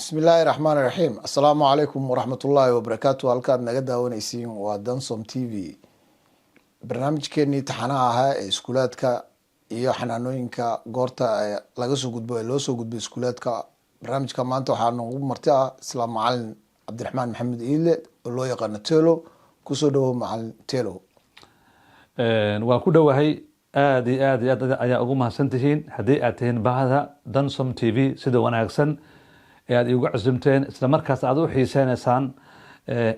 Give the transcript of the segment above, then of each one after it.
Bismi illaahi raxmaan raxiim. Assalaamu calaykum waraxmatullaahi wabarakaatu. Halkaad naga daawanaysiin waa Dansom TV. Barnaamijkeenii taxanaha ahaa ee iskuulaadka iyo xanaanooyinka, goorta laga soo gudbo ee loo soo gudbo iskuulaadka. Barnaamijka maanta waxaa noogu marti ah isla macalin Cabdiraxmaan Maxamed Iile oo loo yaqaano Telo. Kusoo dhawo, macalin Telo. Waan ku dhowahay. Aada iyo aad iyo aad ayaa ugu mahadsan tihiin haddii aad tihiin bahda Dansom TV, sida wanaagsan ee aad iigu cusumteen, isla markaas aad u xiiseynaysaan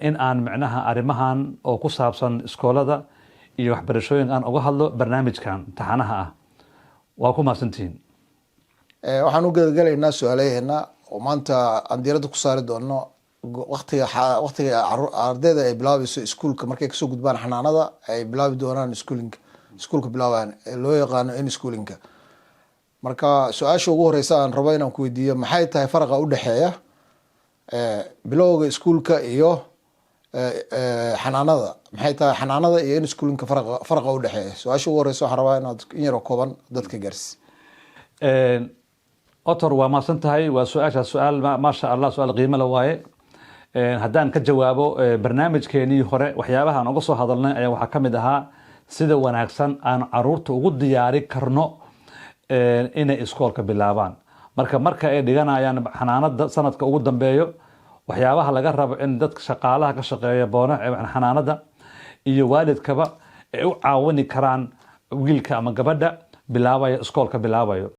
in aan micnaha arrimahan oo ku saabsan iskoolada iyo waxbarashooyinka aan uga hadlo barnaamijkan taxanaha ah. Waa ku mahadsantihiin. Waxaan u gedagelaynaa su-aalaheena oo maanta aan diiradda ku saari doono waqtiga ardayda ay bilaabayso iskuulka, markay kasoo gudbaan xanaanada ay bilaabi doonaan schooling, iskuulka bilaabaan ee loo yaqaano inschooling-ka. Marka su-aasha ugu horeysa aan rabo inaan ku weydiiyo: maxay tahay faraqa udhexeeya bilowga iskuulka iyo xanaanada? Maxay tahay xanaanada iyo inschooling-ka faraqa udhexeeya? Su-aasha ugu horeysa waxaan rabaa inaad in yaroo kooban dadka gaarsi. Otor, waa mahadsan tahay. Waa su-aashaas su-aal, maasha Allah, su-aal qiimo la waaye. Haddaan ka jawaabo, barnaamijkeenii hore waxyaabaha aan uga soo hadalnay ayaa waxaa ka mid ahaa sida wanaagsan aan caruurta ugu diyaari karno inay iskoolka bilaabaan. Marka ay dhiganayaan xanaanada sanadka ugu dambeeyo, waxyaabaha laga rabo in dadka shaqaalaha ka shaqeeya boona xanaanada iyo waalidkaba ay u caawini karaan wiilka ama gabadha bilaabaya iskoolka bilaabayo.